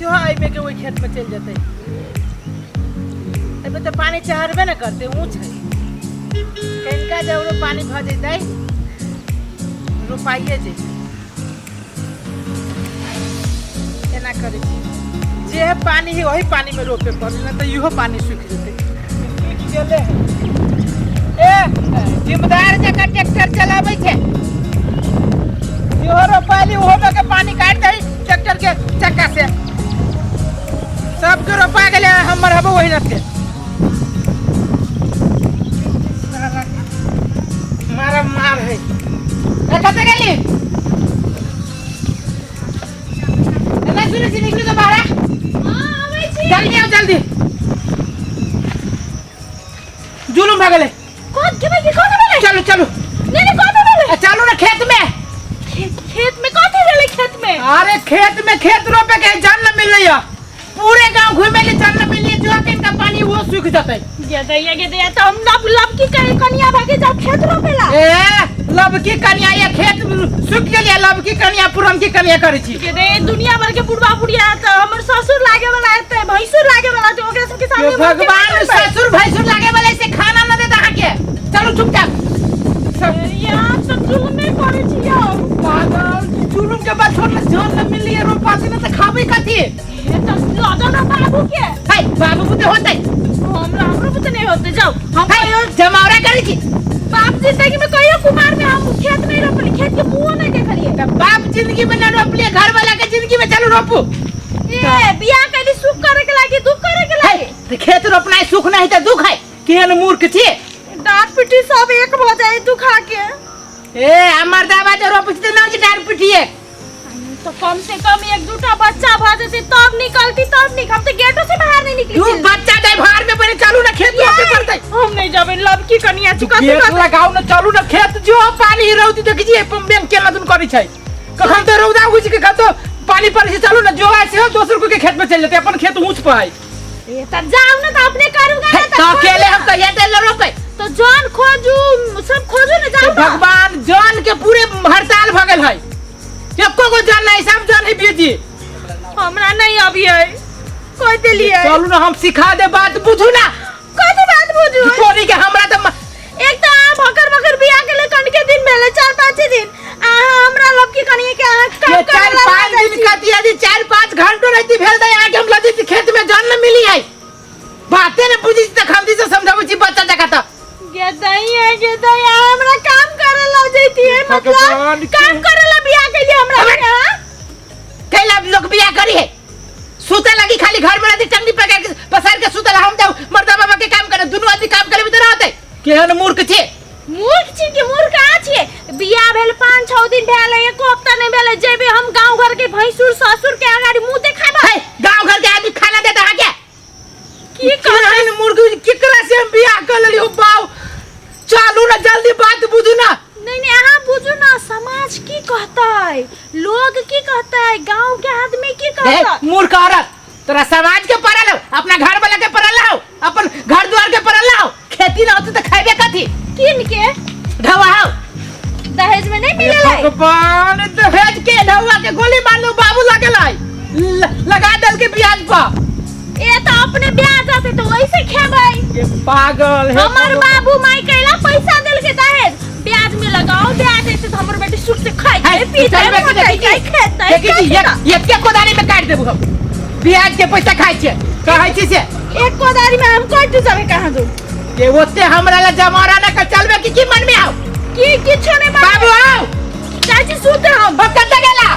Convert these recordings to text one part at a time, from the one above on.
सेहो एहिमे के ओहि खेतमे चलि जेतै। एहिमे तऽ पानि चढ़बे ने करतै, ऊँच है। कनिका जरूर पानि भऽ जेतै रोपाइए जेतै। एना करै छी, जे पानि है वही पानिमे रोपे पड़लै, नहि तऽ इहो पानि सूखि जेतै। सूखि गेलै है। ए जिम्मेदार जकाँ ट्रैक्टर चलाबै छै, इहो रोपाइली ओहो में के पानी काटि दही ट्रैक्टर के चक्का से। सबके रोपा गेलै, हमर हबो वही रहते। मारा मार है। ए कतऽ गेली? ए, नहीं सुनै छी, निकलू तो बाहर। जल्दी आओ जल्दी, जुलुम भऽ गेलै। कौन के भाई, कौन भेलै? चलू चलू। नहीं नहीं, कौन भेलै? ए, चलू ना खेत में। खेत में कथी भेलै खेत में? अरे खेत में खेत रोपे के जान न मिल रही है, पूरे गांव घूमे ले जान न मिल रही है। जो के इनका पानी वो सूख जाता है। गे दैया गे दैया, तो हम लब लब की कहे कनिया भागे जाओ खेत रोपेला। ए लबकी कनिया, ये खेत सूख गेल। लबकी कनिया पुरन की कनिया करै छी। गे दैया, दुनिया भर के बुढ़वा बुढ़िया त हमर ससुर लागे वाला हेतै, भैंसुर लागे वाला हेतै, ओकरा सबके सामने ये हम केना भगवान करबै? ससुर भैंसुर लागे वाले से खाना न देता अहाँके। चलू चुपचाप सब। ये आप सब जुल्म नहीं करै छी यौ। पागल, जुलुम के बाद छोड़, जान न मिल रही है रोपा से न तऽ खाबै कथी? ये तो लदो ना बाबू के। है बाबू बुते होतै। हमरा हमरो बुते नहीं होते, जाओ हम। है जमावरा करै छी। बाप जिंदगी में कहियो कुमार में हम खेत नहीं रोपली, खेत के मुंह नहीं देखलिए। तऽ बाप जिंदगी में न रोपलिए, घर वाला के जिंदगी में चलू रोपू। ए बियाह कैली सुख करे के लागी, दुख करे के है लागी? तऽ खेत रोपनाइ सुख नहीं तऽ दुख है। केहन मूर्ख छी। डांट पिटी सब एक भ जाए दुखा के। ए हमर दाबा जे रोपै छी तऽ नाम छै डांट पिटिए। तो कम से कम एक दूटा बच्चा भ जेतै तब निकलती, तब निक। हम तो गेटो से बाहर नहीं निकली दू छी। बच्चा दे भार में पड़े, चलू ना खेत रोपे पड़तै। हम नहीं जाबे, लबकी कनिया छी कथी गेट कथी? लगाउ न, चलू न खेत। जो पानी रौदी देखै छियै, पंप केना दुन करै छै। कखन तऽ रौदा उगै छै, कखन तऽ पानी पड़ै छै। चलू न, जो है से दोसर कोई के खेत में चलि जेतै, अपन खेत ऊँच पर है। ए त जाउ ना त अपने करूगा ना। तो अकेले हम कहिया तेल रोपे? तो जन खोजू, सब खोजू ना, जाउ तो ना। भगवान जन के पूरे हड़ताल भऽ गेल है, एको गो जन नहीं, सब जन है बेजी। हमरा नहीं अभी है, कह देलिए। चलू ना, हम सिखा दे, बात बुझू ना। कथी बात बुझू? छोड़ी के हमरा तऽ एक तो अहाँ भकर भकर बियाह के ले कनके दिन भेलै, 4-5 दिन। अहाँ हमरा लबकी कनिए के अहाँ काम ये करे चार ला पाँच जाइ दिन छी। कथी यदि 4-5 घंटो रहती भेल तऽ अहाँके हम लजैत खेत में जन न मिली है। बाते ने बुझी छी तऽ खमदी से समझाबै छी बच्चा जकाँ तऽ। गे दैया गे दैया, हमरा काम करे ला जैती है मतलब? भगवान के- काम करे ला बियाह के लिए हमरा अबे! के, हाँ? कैला लोग बियाह करी है? सुते लगी खाली घर में रहती, टंगनी पकड़ के पसार के सुतल। हम जाऊ मर्दा बाबा के काम करे, दुनू आदमी काम करे तो रहते। केहन मूर्ख छी। मूर्ख छी कि मूर्ख अहाँ छियै? बियाह भेल 5-6 दिन भेल, एको हफ्ता नहीं भेल। जेबे हम गांव घर के भैंसुर ससुर के अगाडि मुंह देखाबा? है गांव घर के आदमी खाना देता है क्या? की कहै? केहन मूर्ख, केकरा से हम बियाह कर लेली हो बाऊ। चलू ना जल्दी, बात बुझू ना। नहीं नहीं, अहाँ बुझू ना, समाज की कहतै, लोग की कहतै, गांव के आदमी की देख कहतै? मूर्ख औरत, तोरा समाज के पड़ल हो, अपना घर वाला के पड़ल हो, अपन घर द्वार के पड़ल हो। खेती ना होती तो खैबे कथी? किन के ढवा हो। दहेज में नहीं मिलल है? भगवान, दहेज के ढवा के गोली मार लो। बाबू लागल है, लगा दल के ब्याज पर। ए तो अपने ब्याज आते तो वैसे खेबै। ये पागल है। हमर बाबू माई कैला पैसा देल के दहेज ब्याज में लगाओ, ब्याज ऐसे तो हमर बेटी सुख से खाई है, पीते चल बेटी, मोटै देखी छी। खेतै। देखी छी, एक एक कोदारी में काटि देबू हम। ब्याज के पैसा खाइ छियै कहै छी से। एक कोदारी में हम कट जाबे कहाँ दू? के ओते हमरा ला जमारा ना कर। चलबे कि की मन में आओ? की किछो नहीं। बाबू आओ। चाची सुते हम। कतऽ गेला?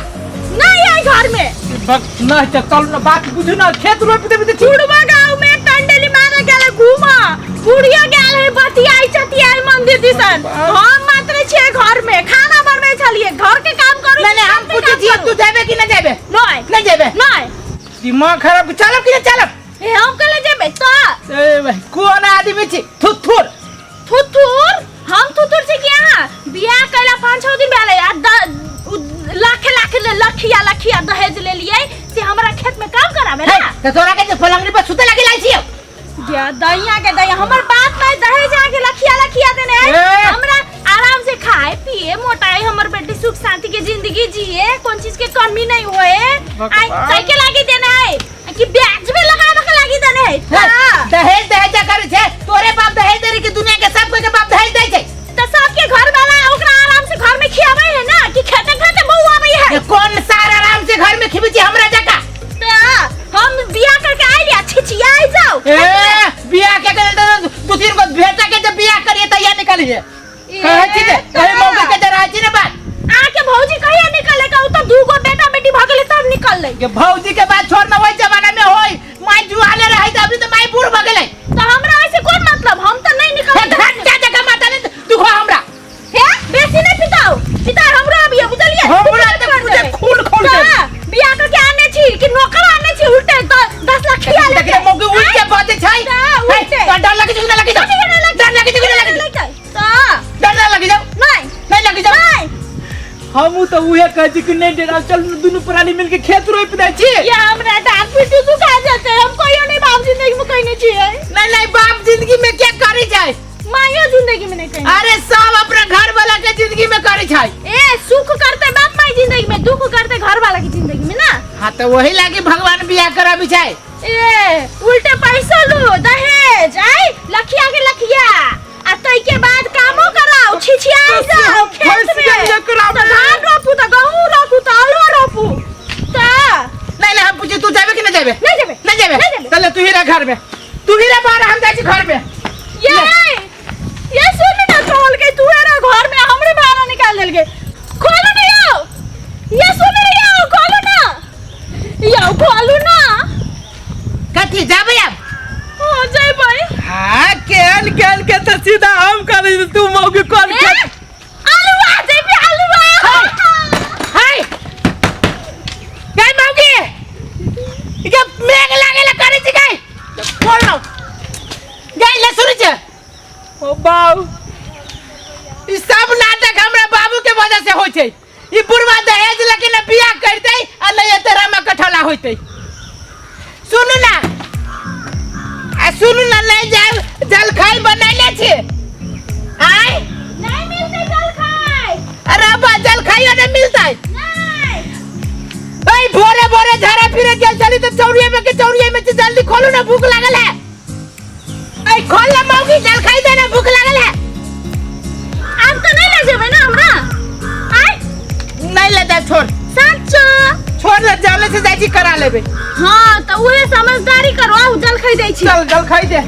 नहीं आई घर में। नहीं तो चल ना, बात बुझू ना, खेत रोप देबे तऽ चुड़वा गांव में टंडली मारे गेले घूमा, बुढ़िया गेल है बतियाई चतियाई मंदिर दिसन। हम मात्र छियै घर में, खाना बनबै छलियै, घर के काम करू। नहीं नहीं, हम पूछै छियै, तू जेबे कि नहीं जेबे? नहीं। नहीं जेबे? नहीं। दिमाग खराब, चलब कि नहीं चलब? ए हम कले जेबे तो। ए भाई, कोन आदमी छी थुथुर। थुथुर? हम थुथुर छी कि अहाँ? बियाह कैला 5-6 दिन भेलै आ लाखे लाखे लखिया लखिया दहेज लेलियै से हमरा खेत में काम कराबे हे ना? तऽ तोरा के जे पलंगनी पर सुते लागी लाइ छियौ। गे दैया के दैया, हमर बाप माय दहेज अहाँ के लखिया लखिया देने है। ए! हमरा आराम से खा खाए पिए मोटाए, हमर बेटी सुख शांति के जिंदगी जिए, कौन चीज के कमी नहीं होए। आई साइकिल लागी देना है कि ब्याज में लगावे के लागी देना है? हाँ। दहेज दहेज करे छे तोरे बाप दहेज दे कि दुनिया के सब कोई के बाप दहेज दे छे? तो सबके घर वाला ओकरा आराम से घर में खियावे है ना कि खेते खेते बहू आवे है? ये कौन सार आराम से घर में खिबी छी हमरा जका? तो हम बियाह करके आइली आ छिछिया आई जाओ। ए बियाह के करे तो दू तीन गो बेटा के जब बियाह करिए तैया निकलिए कहै छी ने कहे मौका के जरा छी ने बात। आके भौजी कहिया निकले का? उ तो दू गो बेटा बेटी भ गेले तब निकलले। के भौजी के बात छोड़ ना, वही जमाना में होई माई जुआले रही त अभी तो माई बूढ़ भ गेलै। तो हमरा ऐसे कोन मतलब, हम तो नहीं निकल। घंटा जगह माता ने दुखो हमरा। हे बेसी नहीं पिताओ पिता हमरा अभी बुझलिए हमरा त पूरे खून खोल दे। बियाह करके आने छी कि नौकर आने छी? उल्टे 10 लाख खिया ले देखले मौके उल्टे बाते छै। उल्टे तो डर लगे छै ना लगे जाओ? डर लगे छै ना लगे जाओ? डर ना लगे जाओ? नहीं नहीं लगे जाओ। नहीं हमू तो उहे कहै छी कि नहीं डरा, चल दुनू प्राणी मिल के खेत रोप दै छी। ये हमरा डांट पीटू सुखा जाते, हम कहियो नहीं बाप जिंदगी में कहीं छी। नहीं नहीं बाप जिंदगी में क्या करी जाए, माइयो जिंदगी में नहीं कहीं। अरे सब अपना घर वाला के जिंदगी में करी जाए। ए सुख करते बाप माई जिंदगी में, दुख करते घर वाला की जिंदगी में ना। हां तो वही लागी भगवान बियाह कराबी जाए। ए उल्टे पैसा लो दहेज आई लखिया के लखिया आ तई के बाद कामो कराओ छिछिया जाओ खेत में। तो धान रोपू तो गहूं रोपू तो आलू रोपू। ता नहीं नहीं हम पूछे तू जाबे कि नहीं जाबे? नहीं जाबे नहीं जाबे। नहीं जाबे। चल तू ही रह घर में, तू ही रह बाहर, हम जाई छी घर में। ये सुन ना खोल के तू रह घर में, हमरे बाहर निकाल देल के। खोलो ना यो, ये सुन रे यो, खोलो ना यो, खोलो ना। कथी जाबे अब? हो जाबे। हां केल केल के त सीधा हम कर तू मौगी कॉल के आलूआ जाबे आलूआ। हाय गई मौगी के मेघ लागेला करे छी गई बोल ना गई ले सुन छे। ओ बाबू ई सब नाटक हमरा बाबू के वजह से होय छै। ई बुढ़वा दहेज लेके न बियाह करतै आ नै एते रामा कठौला होइतै। सुनू ना आ सुनू ना, नहीं जाब जलखाई बनैले छी। आय नहीं मिलतै जलखाई। अरे बा जलखाई नहीं मिलतै। नहीं ए भोरे भोरे झाड़ा फिरे गेल छली त चौरिये में के चौरिये में जल्दी खोलू ना, भूख लागल है। ए खोल ना मौगी, जलखाई दे ना, भूख लागल है। आब तो नहीं ले जेबै ना हमरा? आय नहीं ले जा, छोड़ सच्चो छोड़ ले, जाले से जाई छी करा लेबे। हां त उहे समझदारी करो, आउ जलखाई दै छी। चल जलखाई दे।